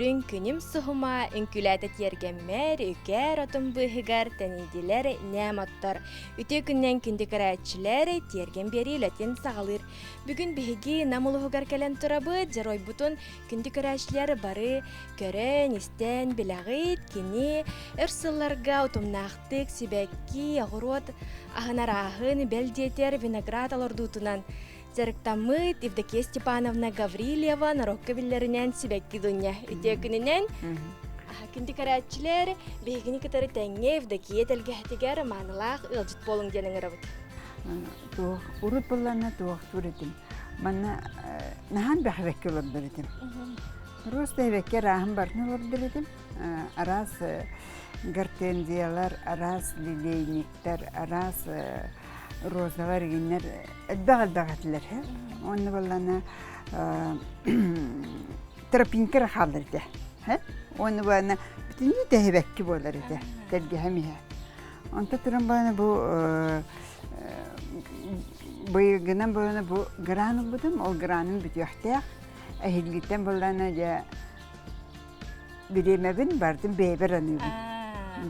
Үрүҥ күнүм суһума үҥкүүлээтэ тиэргэммэр, үкээр отум быыһыгар тэнийдилэр нээм оттор. Үтүө күннэн күндү көрөөччүлэр, тиэргэн биэрии үлэтин саҕалыыр. Бүгүн биһиги Нам улууһугар кэлэн турабыт, дьоруойбутун күндү көрөөччүлэр бары көрөн, истэн билэҕит. Кини өр сылларга утумнаахтык сибэкки, оҕуруот аһын арааһын, бэл диэтэр виноград олордуутунан дьарыктаммыт Евдокия Степановна Гаврильева норуокка биллэринэн сибэкки Дуня үтүө күнүнэн күндү көрөөччүлэр биһигини кытары тэҥҥэ Евдокия тэлгэһэтигэр маанылаах ыалдьыт буолуҥ диэн ыҥырабыт. Туох урут булланна туох этим. Манна наһаан бэхэбэккэ олордор этим. Просто эбэккэ арааһын барытын олордор этим. Араас гортензиялар, араас лилейниктэр, араас розалар игиннэр элбэх-элбэх этилэр. Онно буоллана тропинка эрэ хааллар этэ. Уонна буолана бүтүннүү тэһибэкки буолар этэ, тэлгэһэм иһэ. Онто туран буолана бу быйылгынан буолана бу гран ылбытым, ол граным бүтүөхтээх. Эһиилгиттэн буоллана дьэ бириэмэбин бардым бэйэбэр аныыбын.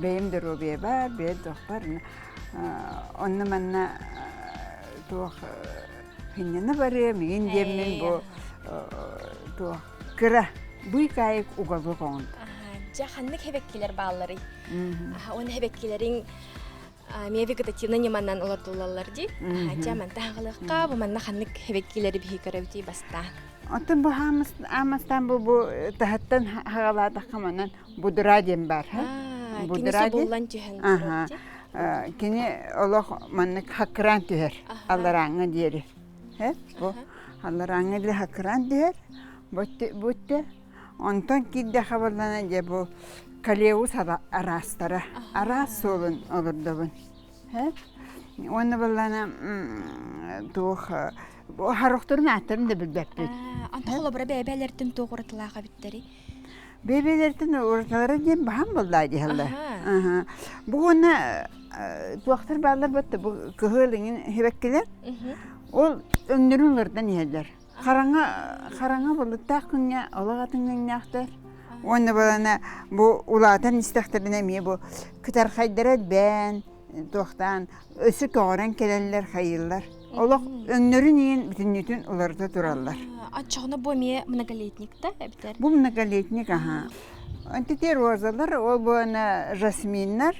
Бэйэм доруобуйабар, бэйэм туохпар онно манна туох сынньана барыам игин диэммин бу туох кыра быыкаайык уголок оҥордум. Дьэ ханнык хэбэккилэр баалларый? Уонна хэбэккилэриҥ эмиэ вегетативнай ньыманан олордуллаллар дии. Дьэ манта хаҕалыахха бу манна ханнык хэбэккилэри биһи көрөбүтүй бастаан? Оттон бу хаамастаан бу бу таһыттан хаҕалаатахха манан будура диэн баар. Будура диэн. түһэн Аха. Кини олох маннык хаккыраан түһэр алларааҥҥа диэри. Бу алларааҥҥа диэри хаккыраан түһэр. Бутте Онтон киирдэххэ буоллаҕына дьэ бу колеус араастара араас суолун олордобун. Уонна буоллаҕына туох харахтарын ааттарын да билбэппит. Антон холобура бэйэ-бэйэлэриттэн туох уратылаах эбиттэрий? Бэйэ-бэйэлэриттэн уратылара диэн баһаам буоллаа диһэллэр. Бу уонна туохтар бааллар батта бу кыһыл иҥин сибэккилэр. Ол өҥнөрүн уларытан иһэллэр. Хараҥа хараҥа былыттаах күҥҥэ олох атын өҥнөөхтөр. Уонна балана бу улаатан истэхтэринэ эмиэ бу кытархайдара элбээн, туохтаан өссө көҕөрөн кэлэллэр, хайыыллар. Олох өҥнөрүн иһин бүтүннүүтүн уларыта тураллар. Оччоҕуна бу эмиэ многолетник да эбитэр? Бу многолетник, аха. Антите розалар, ол буона жасминнар.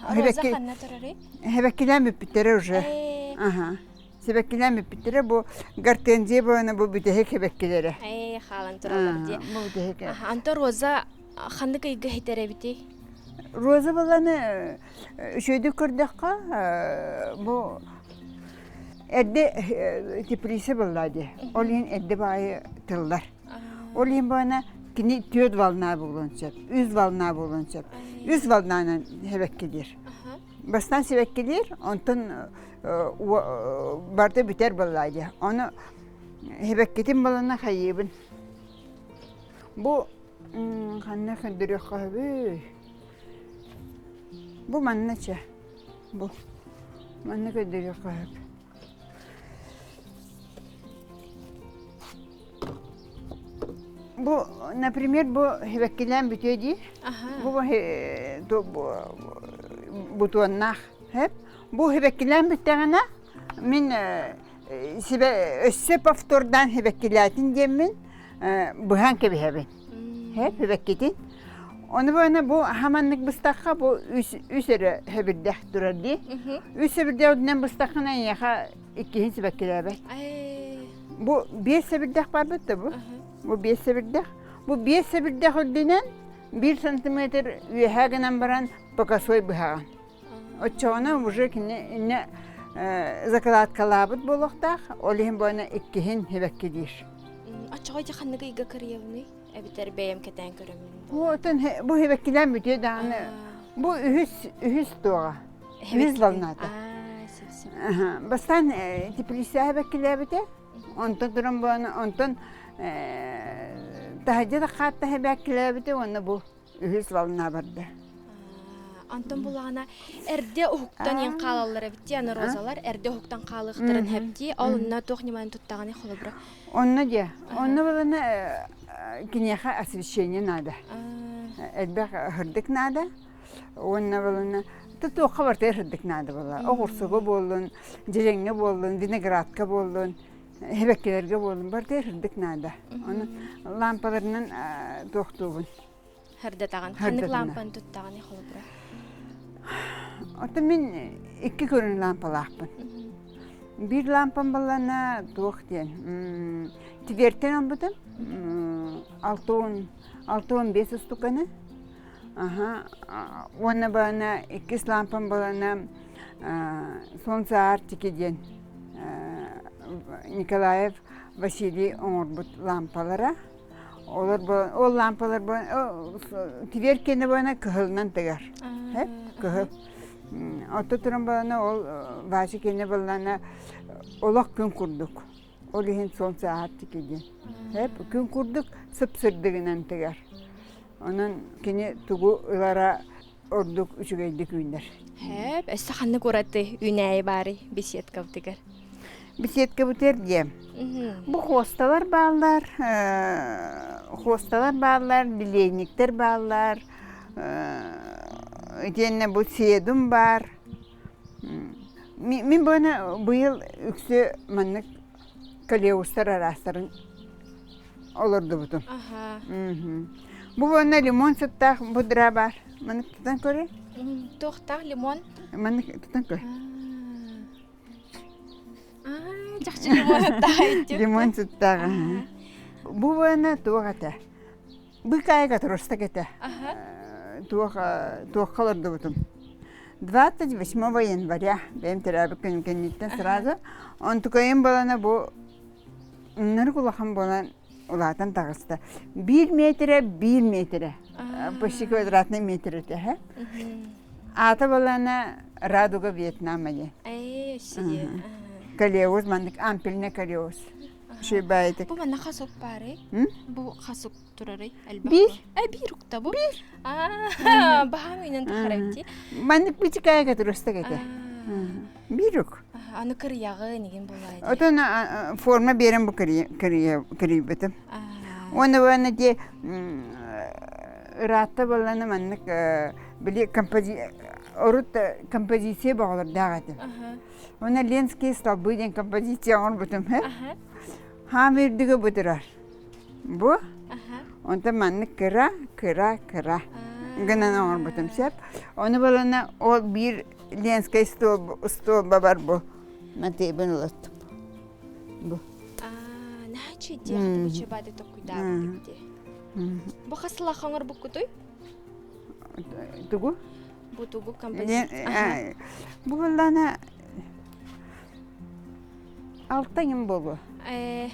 Роза ханна турарый? Хэбэккилээн бүппүттэрэ уже. Аха. Сибэккилээн бүппүттэрэ бу гортензия буолана бу бүтэһик сибэккилэрэ. Ээ, хаалан тураллар дии. Бу бүтэһик. Анта роза ханнык ыйга хитэр эбитий? Роза буоланы үчүгэйдик көрдөххө бу эрдэ теплица буолла дии. Ол иһин эрдэ баайы тыллар. Ол иһин буолана кини түөрт волна буолуон сөп, үс волна буолуон сөп. Үс волнанан сибэккилиир. Бастаан сибэккилиир, онтон барыта бүтэр буоллаа дии. Ону сибэккитин булана хайыыбын. Бу ханна көрдөрүөххэ сөбүй? Бу манна чэ. Бу манна көрдөрүөххэ сөп. Бу, например, бу сибэккилээн бүтүө дии. Бу бутуоннаах. Бу сибэккилээн бүттэҕинэ, мин өссө повтордаан сибэккилээтин диэммин быһан кэбиһэбин. Сибэккитин. Ону буона бу хаманнык быстахха бу үс үс эрэ сөбүрдэх турар дии. Үс сөбүрдэх үрдүнэн быстаххына эйиэхэ иккиһин сибэккилээбэт. Бу биэс сэбирдэх барбыт да бу. Бу биэс сэбирдэх. Бу биэс сэбирдэх үрдүнэн биир сантиметр үөһээ гынан баран покосой быһаҕын. Оччоҕуна уже кини иннэ закладкалаабыт буолуохтаах, ол иһин буона иккиһин сибэккилиир. Оччоҕо ити ханнык ыйга кырыйабыный? Эбэтэр бэйэм кэтээн көрөммүн. Бу отон бу сибэккилээн бүтүө даҕаны бу үһүс үһүс туоҕа. Үһүс волната. Бастаан теплица сибэккилээбитэ, онтон туран буолан онтон таһырдьа да хаатта сибэккилээбитэ уонна бу үһүс волна барда. Антон булаҕына эрдэ уһуктан иэн хаалаллар эбит дии, аны розалар эрдэ уһуктан хаалыахтарын хэптии, ол онно туох ньыманы туттаҕыный холобура? Онно дьэ, онно булана. Киниэхэ освещение наада. Элбэх сырдык наада. Уонна буоллун туохха барытыгар сырдык наада буолла. Оҕурсуга буоллун, дьэдьэҥҥэ буоллун, виноградка буоллун, эбэккилэргэ буоллун барытыгар сырдык наада. Ону лампаларынан туохтуубун. Сырдатаҕын. Ханнык лампаны туттаҕыный холобура? Оттон мин икки көрүҥ лампалаахпын. Биир лампам баллана туох диэн Тверьтэн ылбытым 65 устуканы. Аха уонна баана иккис лампам балана Солнце Арктики диэн Николаев Василий оҥорбут лампалара. Олор ол лампалар Тверь киэнэ буолана кыһылынан тыгар. Кыһыл. Отто туран буолана ол Вася киэнэ буоллаана олох күн курдук. Ол иһин солнце Арктики диэн. Күн курдук сып-сырдыгынан тыгар. Онон кини тугу ылара ордук үчүгэйдик үүнэр. Хэп, өссө ханнык ураты үүнээйи баарый беседкабытыгар? Беседкабытыгар диэ. Бу хосталар бааллар, хосталар бааллар, лилейниктэр бааллар, итиэннэ бу седум баар. Мин буона быйыл үксү маннык колеустар араастарын олордубутум. Бу уонна лимон сыттаах будра баар. Маннык тутан көрө. Туохтаах лимон? Маннык тутан көр. Чахчы лимон сыттаах Лимон сыттаах. Бу уонна туох этэ? Быкаайга турустак этэ. Туох туохха олордубутум. 28 января бэйэм төрөөбүт күнүм кэнниттэн сразу онтукайым балана бу Ынырык улахан буолан улаатан таҕыста. Биир миэтэрэ, биир миэтэрэ. Почти квадратный метр этэ. һэ. Аата балана Радуга Вьетнама диэн. Ээ, сиди. Колеус, маннык ампельный колеус. Шибаайтык. Бу манна хасук баарый? Бу хасук турарый? Элбэх. Биир. Э, биир укта бу. Биир. Аа, баһаам үйнен тахарайти. Маннык бичикаайга турустак этэ. Биир ук. Аны кырыйаҕы нигин буолаай. Отон форма биэрэн бу кырыйбытым. Уонна уонна дии ыраатта буоллана маннык били урут композиция боҕолордоох этим. Уонна Ленские столбы диэн композиция оҥорбутум. Хаам үрдүгэ бу турар. Бу онтон маннык кыра, кыра, кыра гынан оҥорбутум сөп. Ону балана ол биир Ленскэй остуолба бар бу. Матыыбын ылаттым. Бу. Наачы диэхти бучебады токуйдаабыт дии. Бу хас сылаах оҥорбуккутуй? Тугу? Бу тугу композиция? Бу буллана алтайым буолуо. Э.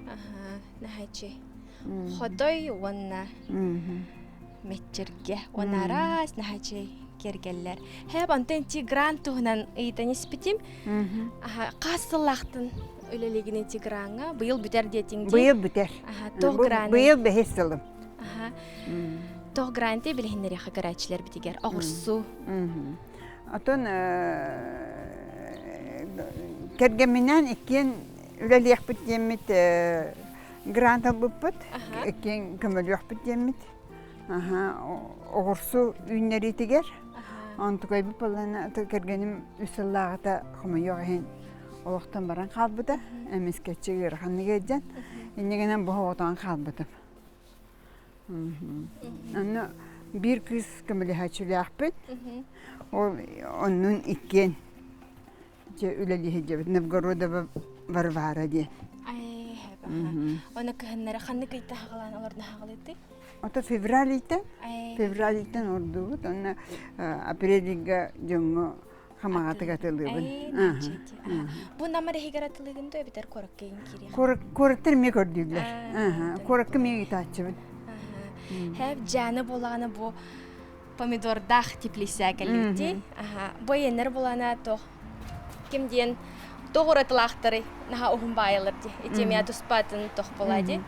Аха, наһаачы. Хотой уонна мэччиргэ уонна араас наһаачы киэргэллэр. Хэп онтон ити грант туһунан ыйытан испитим. Аха, хас сыллаахтын үлэлигин ити граҥҥа? Быйыл бүтэр диэтиҥ дии. Быйыл бүтэр. Аха, туох граны? Быйыл бэһис сылым. Аха. Туох гранты билиһиннэриэхэ көрөөччүлэрбитигэр оҕурсу. Отон кэргэмминээн иккиэн үлэлиэхпит диэммит грант ылбыппыт, иккиэн көмөлүөхпүт диэммит. Оҕурсу үүннэриитигэр. Онтукайбыт буоллаҕына кэргэним үс сыллааҕыта хомойуох иһин олохтон баран хаалбыта. Эмискэччи ыараханнык ыалдьан. Инньэ гынан бу оҕотоон хаалбытым. Онно биир кыыс көмөлөһөөччүлээхпит. Ол оннун иккиэн дьэ үлэлии сылдьабыт Новгородова Варвара диэн. Оны кыһыннары ханнык ыйта хаҕалаан олордун хаҕалыытый? Ото февраль ыйтан февраль ыйтан ордубут. Онно апрель ыйга дьоҥҥо хамаҕатык атылыыбын. Бу намар иһигэр атылыыгын дуо эбэтэр куоракка иин киириэх? Куораттар эмиэ көрдүүллэр. Куоракка эмиэ ыытааччыбын. Хэп дьааны буолаҕына бу помидордаах теплица кэллибит Бу айаннар булана тох ким диэн тоҕ уратылаахтарый наһаа уһун баайалар ди ити эмиэ туспатын тох буолаа ди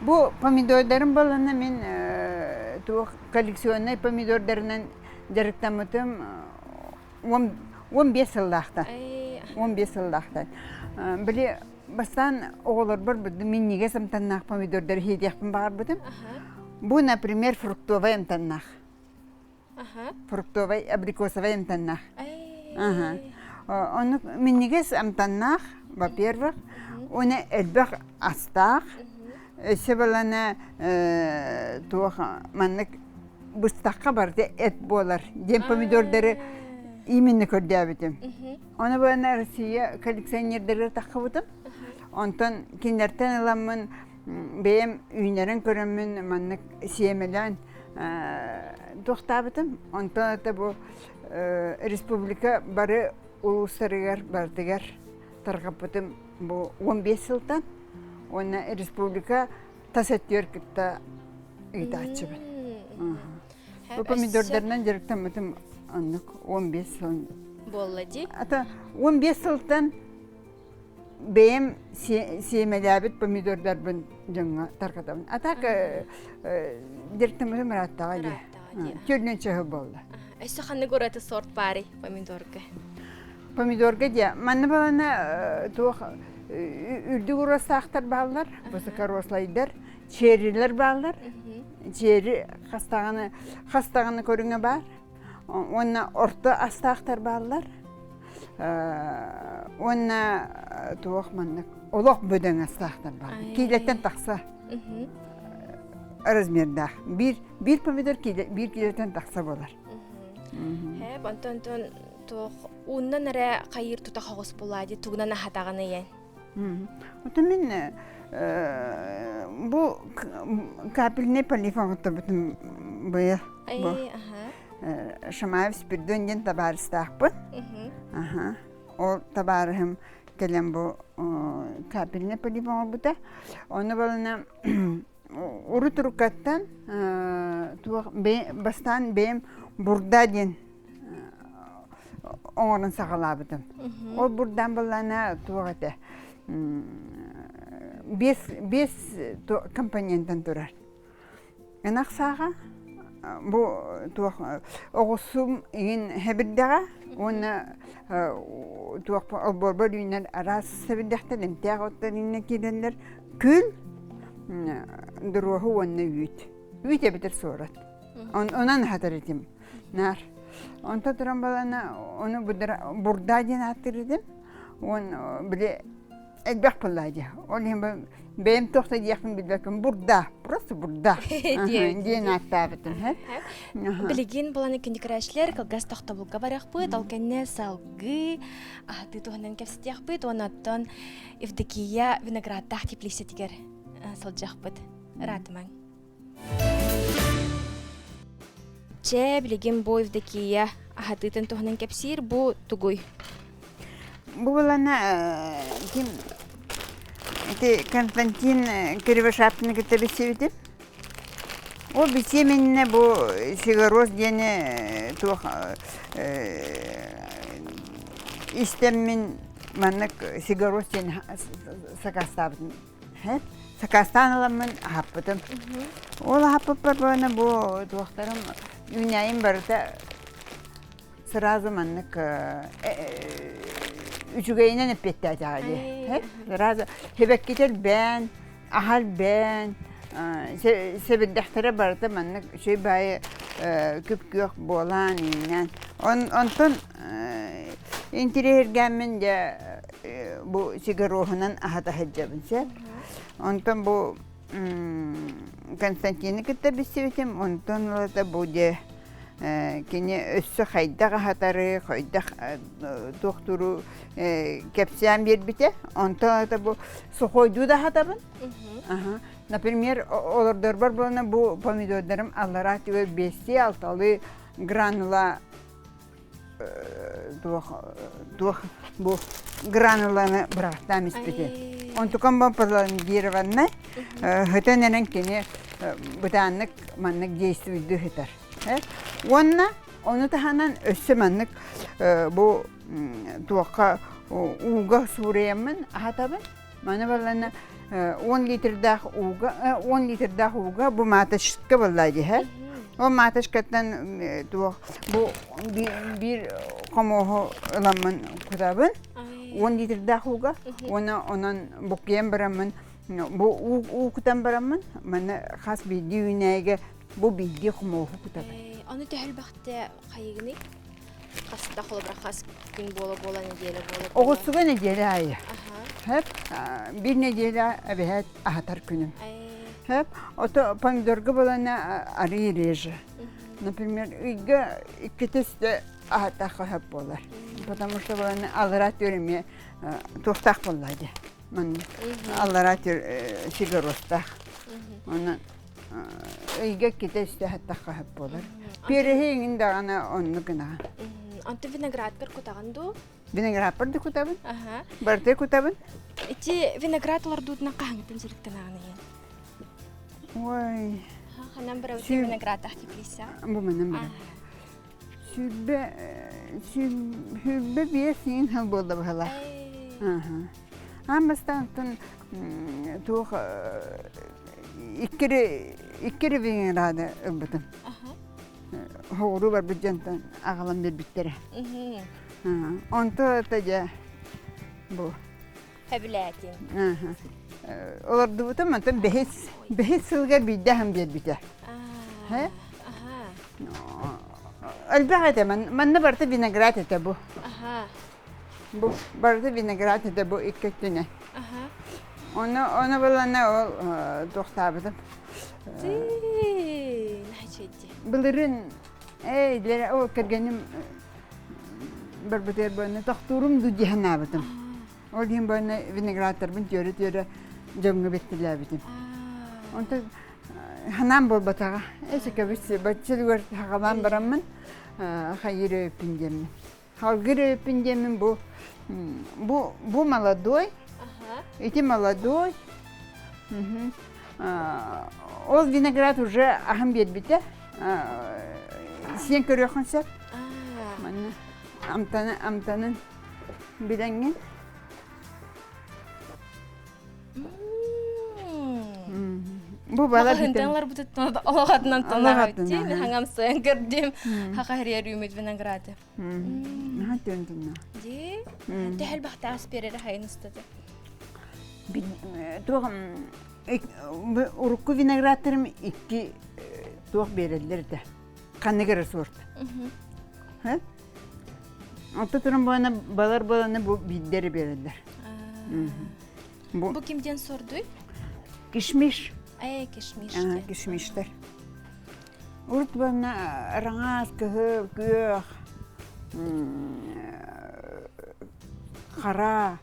Бу помидордарым балана мин туох коллекционнай помидордарынан дьарыктаммытым 15 сыллаахтан. 15 сыллаахтан. Били Бастаан оҕолорбор минньигэс амтаннаах помидордары сиэтиэхпин баҕарбытым. Бу, например, фруктовай амтаннаах. Фруктовай, абрикосовай амтаннаах. Ону минньигэс амтаннаах, во-первых, уонна элбэх астаах. Өссө балана туох маннык быстахха барыта эт буолар диэн помидордары именно көрдөөбүтүм. Ону буолан Россия коллекционердарыгар таххыбытым. Онтон кинилэртэн ыламмын бэйэм үүнэрин көрөммүн маннык сиэмэлээн туохтаабытым. Онтон это бу республика бары улуустарыгар барытыгар тарҕаппытым бу 15 сылтан уонна республика тас өттүгэр кытта ыытааччыбын. Бу помидордарынан дьарыктаммытым оннук 15 сыл буолла дии. Ата 15 сылтан бэйэм сиэмэлээбит помидордарбын дьоҥҥо тарҕатабын. А так дьарыктаммытым ырааттаҕа дии. Төрүнэн чаһы буолла. Өссө ханнык ураты сорт баарый помидорга? Помидорга дии. Манна балана туох үрдүк уруостаахтар бааллар, высокорослайдар, черрилэр бааллар. Черри хастаҕаны хастаҕаны көрүҥэ баар. Уонна орто астаахтар бааллар. Уонна туох маннык олох бөдөҥ астаахтар бааллар. Киилэттэн тахса размердаах. Биир биир помидор биир киилэттэн тахса буолар. Һэ, онтон онтон туох ууннан эрэ хайыыр тута хоҕус булаа дии тугунан аһатаҕын ийэн. Отон мин бу капельный полив оҥоттобутум быйыл. Бу Шамаев Спирдон диэн табаарыстаахпын. Аха. Ол табаарыһым кэлэн бу капельный полив оҥорбута. Ону балана урут уруккаттан туох бастаан бэйэм бурда диэн оҥорон саҕалаабытым. Ол бурдаан былаана туох этэ биэс биэс компонентан турар. Ынах сааҕа бу туох оҕусум иҥин хэбирдэҕэ уонна туох олбуорбар үүнэр араас сэбирдэхтэр эмтээх оттор иҥнэ киирэллэр күл доруоһу уонна үүт. Үүт эбэтэр суорат. Онон аһатар этим. Наар. Онто туран балана ону бурда диэн ааттыыр этим. Уон били элбэх буоллаа дии. Ол иһин бэйэм туох да диэхпин билбэккин бурда, просто бурда диэн ааттаабытым. Билигин булан күндүкүрээчлэр кылгас тохтобулга барыахпыт, ол кэннэ салгыы аһатыы туһунан кэпсэтиэхпит, уонна оттон Евдокия виноградтаах теплицэтигэр сылдьыахпыт. Ыраатымаҥ. Чэ, билигин бу Евдокия аһатыытын туһунан кэпсиир бу тугуй? Бу булана ким ити Константин Кривошапкины кытта билсибитим. Ол билсиэм иннинэ бу сигароз диэни туох истэммин маннык сигароз диэн сакаастаабытым. Сакаастаан ыламмын аһаппытым. Ол аһаппыппар буолана бу туохтарым үүнээйим барыта сразу маннык үчүгэйинэн эппиэттээтэҕэ дии. Сразу сибэккитэ элбээн, аһа элбээн, сэбирдэхтэрэ барыта маннык үчүгэй баайы күп-күөх буолан иҥнэн. Онтон интириэһиргээммин дьэ бу сигароһунан аһата сылдьабын сөп. Онтон бу Константины кытта билсибитим, онтон ылата бу дьэ кини өссө хайдах аһатары, хайдах туохтууру кэпсээн биэрбитэ. Онтон ылата бу сухойдуу да аһатабын. Например, олордорбор буолна бу помидордарым аллараа түгэр биэстии алталыы гранула туох туох бу грануланы бырахтаан испити. Онтукам бу пролонгированный хытан эрэн кини бытааннык маннык действуйду хытар. Уонна ону таһынан өссө маннык бу туохха ууга суурайаммын аһатабын. Маны баллана 10 литрдаах ууга 10 литрдаах ууга бу маточка балла диһэ. Ол маточкаттан туох бу биир хомуоһу ыламмын кутабын. 10 литрдаах ууга уонна онон буккуйан бараммын бу уу кутан бараммын манна хас биирдии үүнээйигэ бу биирдии хомуоһу кутабын. Ону төһөлбөхтө хайыгыный? Хаста холобура хас күн буола-буола нэдиэлэ буола-буола? Оҕурсуга нэдиэлэ аайы. Хэп биир нэдиэлэ эбэһээт аһатар күнүм. Хэп ото помидорга буолана арыы реже. Например, ыйга иккитэ үстэ аһатахха сөп буолар. Потому что буолана аллараа түөр эмиэ туохтаах буолла дии. Манна аллараа түөр сигаростаах. Онон ыйга иккитэ үстэ аһаттахха сөп буолар. Переһи иҥин даҕаны оннук гынаҕын. Онтон виноградкар кутаҕын дуу? Виноградпар да кутабын. Барыта кутабын. Ити виноград олордуутунан хаһаҥыттан дьарыктанаҕын ийэн? Ой. Ханан барабыт виноградтаах теплица? Бу манан барабыт. 25 сиин сыл буолла быһалаах. Аан бастаан туох икки винограды ылбытым. Хоҕуруу барбыт дьонтон аҕалан биэрбиттэрэ. Онто это дьэ бу. Хэбилээтин. Олордубутум онтон бэһис бэһис сылга биирдэ аһан биэрбитэ. Элбэх этэ манна барыта виноград этэ бу. Бу барыта виноград этэ бу икки өттүнэн. Ону ону булана ол туохтаабытым. Былырын эй ол кэргэним барбытыгар буонна тохтуурум дуу дии санаабытым. Ол иһин буонна виноградтарбын түөрэ-түөрэ дьоҥҥо бэттилээбитим. Онтон ханаан буолбатаҕа. Эсэкэбис баччылыгар хаҕалаан бараммын хайыр өйүппүн диэммин. Халгыр өйүппүн диэммин бу бу бу молодой, ити молодой. Ол виноград уже аһын биэрбитэ. Сиэн көрүөххүн сөп. Манна амтаны амтанын билэҥҥин. Бу бала Хантан бутуттан олохатынан тоннаҕытти хаҥам сыан көрдүм хаха херер үүмүт винограды. Наһаа түөн Ди тэһэл бахтаас берер хайын ыстаты. Туох урукку виноградтарым икки туох биэрэллэр этэ. Ханнык эрэ сорт. Онто туран буолана балар буолана бу биирдэ эрэ биэрэллэр. Бу, бу ким диэн сордуй? Кишмиш. Э, кишмиш. Кишмиштер. Урут буолна араҥаас, кыһыл, күөх, хара,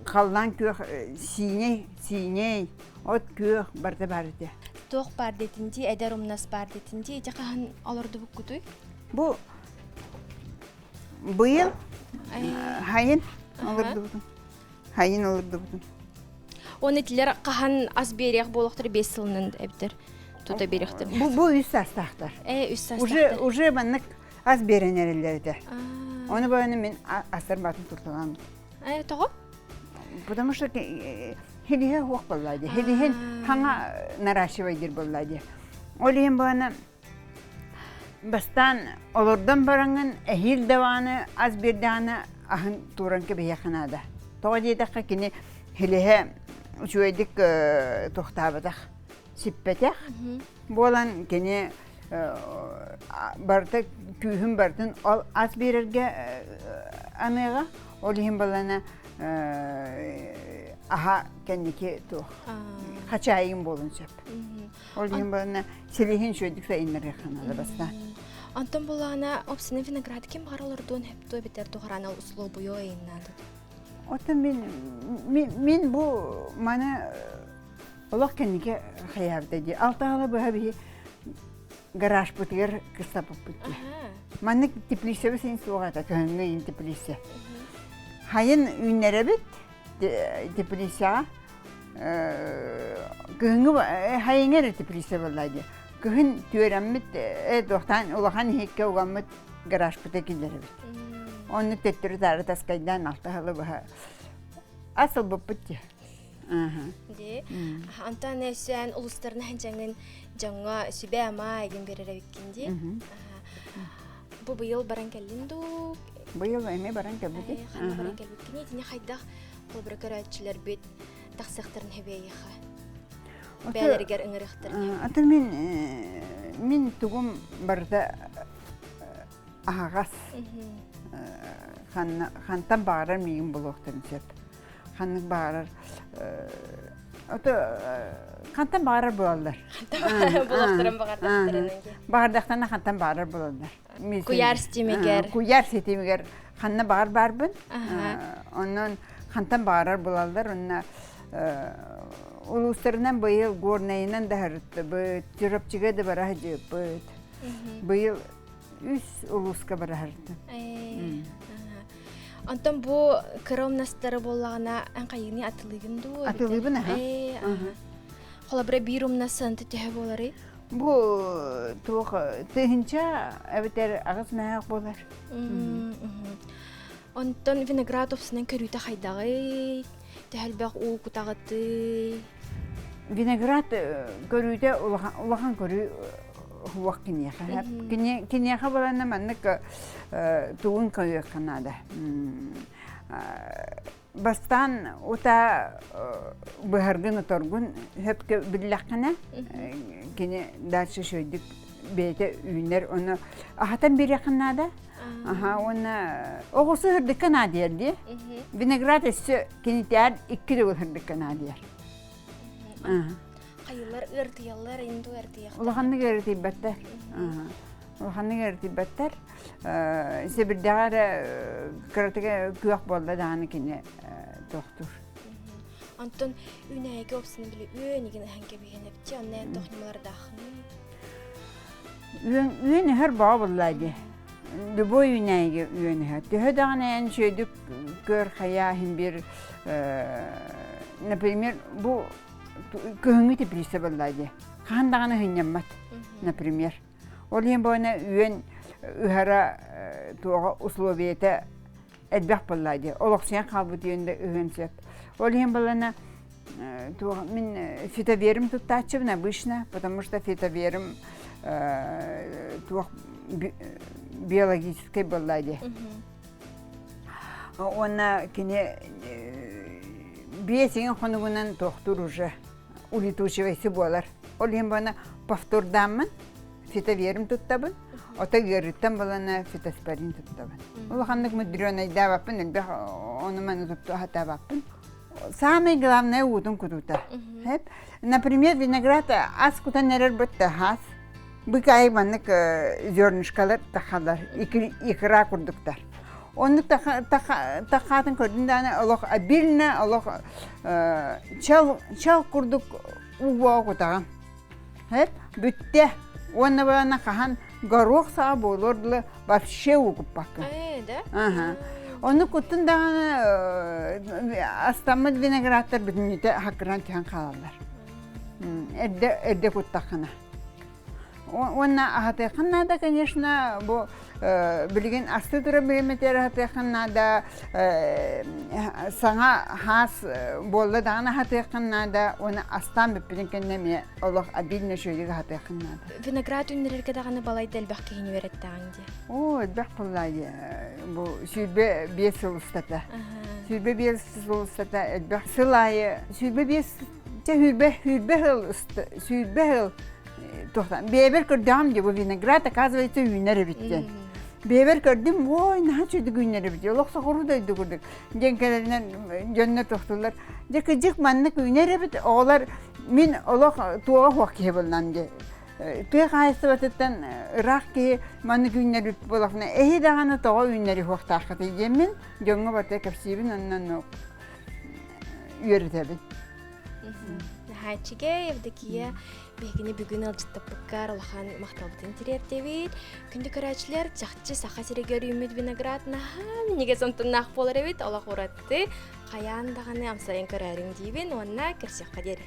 халлаан күөх, сиинэй, сиинэй, от күөх барыта баар этэ. Туох баар дэтинди, эдэр умнас баар дэтинди, ити хаһан олордубуккутуй? Бу быйыл хайын олордубутум. Хайын олордубутум. Оны итилер хаһан ас биэриэх буолуохтар 5 сылынан эбитер тута биэриэхтэр. Бу бу үс саастаахтар. Э үс саастаахтар. Уже уже маннык ас биэрэн эрэллэр этэ. Оны бойону мин астар батын турталаам. Э тоҕо? Потому что хилиһэ хуох болла ди. Хилиһин хаҥа наращивай дир болла ди. Ол иһин баана Бастаан олордон бараҥҥын эһиил даҕаны ас биэрдэҕинэ аһын тууран кэбиһиэххэ наада. Тоҕо диэтэххэ кини хилиһэ үчүгэйдик туохтаабатах, сиппэтэх буолан кини барыта күүһүн барытын ол ас биэрэргэ аныаҕа. Ол иһин балана аһа кэнники туох хачаайын буолун сөп. Ол иһин балана силиһин үчүгэйдик сайыннарыахха наада бастаан. Онтон булаана опсина виноград ким баҕар олордуон хөптүө битэр тухараанал услуобуйо ыйыннаады. Оттон мин мин бу маны олох кэнники хайаабыта дии. Алтаҕала быһа биһи гаражпытыгар кыстаппыппыт дии. Маннык теплицэбит син суох этэ, кыһыҥҥы иин теплица. Хайын үүннэрэбит теплицаҕа кыһыҥҥы хайыҥа эрэ теплица буолла дии. Кыһын түөрэммит э туохтаан улахан иһиккэ угаммыт гаражпыта киллэрэбит. Онну төттөрү-таары таскайдаан алта сылы быһа ас ылбыппыт дии. Дии. Антон өссөөн улустарына ханчаңын дьоҥҥо сүбэ-ама эгин берер эбиккин дии. Бу быйыл баран кэллин дуу? Быйыл эмиэ баран кэлбитим. Ханна баран кэлбиккиний? Итини хайдах холобура көрөөччүлэрбит тахсыахтарын сөбүөйүөхэ? Бэйэлэригэр ыҥырыахтарын. Аты мин мин тугум барыта аһаҕас. Хантан баҕарар миигин булуохтарын сөп. Ханнык баҕарар ото хантан баҕарар буолаллар. Булуохтарын баҕардахтарына. Баҕардахтарына хантан баҕарар буолаллар. Куйаар ситимигэр. Куйаар ситимигэр ханна баҕар баарбын. Онон хантан баҕарар булаллар. Онно улуустарынан быйыл Горнайынан да сырыттыбыт, Чурапчыга да бара сылдьыбыппыт. Быйыл үс улууска бара сырыттым. Онтон бу кыра умнастары буоллаҕына эн хайыыны атылыыгын дуу? Атылыыбын аха. Холобура биир умнас сыанта төһө буоларый? Бу туох тыһынча эбэтэр аҕыс мөһөөх буолар. Онтон виноград опсунан көрүүтэ хайдаҕый? Төһө элбэх уу кутаҕытый? Виноград көрүүтэ улахан көрүү хуох киниэхэ. Киниэхэ баланна маннык тугун көрүөххэ наада. Бастаан ута быһаргын оторгун хөпкө биллэххинэ, кини дальше үчүгэйдик бэйэтэ үүнэр, ону аһатан биэриэххин наада. Аха, уонна оҕусу сырдыкка наадыйар дии. Виноград өссө кинитээр икки төгүл сырдыкка наадыйар. Хайылар ыартыйаллар, инду ыартыйахтар. Улаханнык ыартыйбаттар. Улаханнык ыартыйбаттар. Сэбирдэҕэ эрэ кыратыга күөх буолла даҕаны кини тохтуур. Онтон үүнээйигэ опсаны били үөн игин ыһан кэбиһэн эбити, онно эн тох ньымалардааххыный? Үөн үөн өһөр боо буллаа дии. Любой үүнээйигэ үөн өһөр. Төһө даҕаны эн үчүгэйдик көр хайаа иһин биир например, бу кыһыҥҥы теплица буоллаа дии. Хаһан даҕаны ыһынньаммат, например. Ол иһин буона үөн ыһара туоҕа условиета элбэх буоллаа дии. Олохсуйан хаалбыт үөн да ыһыан сөп. Ол иһин буолана туох мин фитоверим туттааччыбын обычно, потому что фитоверим туох биологическай буоллаа дии. Уонна кини биэс иҥин хонугунан туохтуур уже улетучивайсы буолар. Ол иһин буона повтордааммын фитоверим туттабын, ото ыарыыттан балана фитоспорин туттабын. Улаханнык мудренайдаабаппын, элбэх ону-маны тутту сатаабаппын. Самое главное уутун кутуута. Например, виноград ас кутан эрэр бытта хас. Быкаайы маннык зернышкалар тахалар, икра курдуктар. Оннук тахаатын көрдүн даҕаны олох обильно, олох чал, чал курдук уу кутаҕын. Хэп, бүттэ. Уонна баана хаһан горох саҕа буолуор дылы вообще укуппаккын. Ээ, да? Аха. Ону куттун даҕаны астаммыт виноградтар бүтүннүүтэ хаккыран түһэн хаалаллар. Эрдэ, эрдэ куттаххына. Уонна аһатыаххын наада, конечно, бу билигин асты турар бириэмэтигэр аһатыаххын наада, саҥа хаас буолла даҕаны аһатыаххын наада, уонна астаан бүппүтүн кэннэ эмиэ олох обильно үчүгэйдик аһатыаххын наада. Виноград үүннэрэргэ даҕаны балайда элбэх киһини үөрэттэҕиҥ дии. Оо, элбэх буолла дии. Бу 25 сыл устата. 25 сыл устата элбэх сыл аайы 25 Чэ сүүрбэ сүүрбэ сыл сүүрбэ сыл туохтан бэйэбэр көрдөҕүм дии бу виноград оказывается үүнэр эбит диэн. Бэйэбэр көрдүм ой наһаа үчүгэй үүнэр эбит олох соҕуруу дойду курдук диэн кэлэринэн дьонно тохтулар. Дьэ кыдьык маннык үүнэр эбит оҕолор мин олох туоҕа суох киһи буоллам дии. Тыа хаһаайыстыбатыттан ыраах киһи маннык үүннэрбит буолахпына эһи даҕаны тоҕо үүннэри суохтааххытый диэммин дьоҥҥо барыта кэпсиибин оннон үөрэтэбин. Наһааччыга Евдокия биһигини бүгүн ыалдьыттаппыккар улахан махталбытын тириэрдэбит. Күндү көрөөччүлэр, чахчы Саха сиригэр үүммүт виноград наһаа минньигэс амтаннаах буолар эбит. Олох ураты хайаан даҕаны амсайан көрөөрүҥ диибин уонна көрсүөххэ диэри.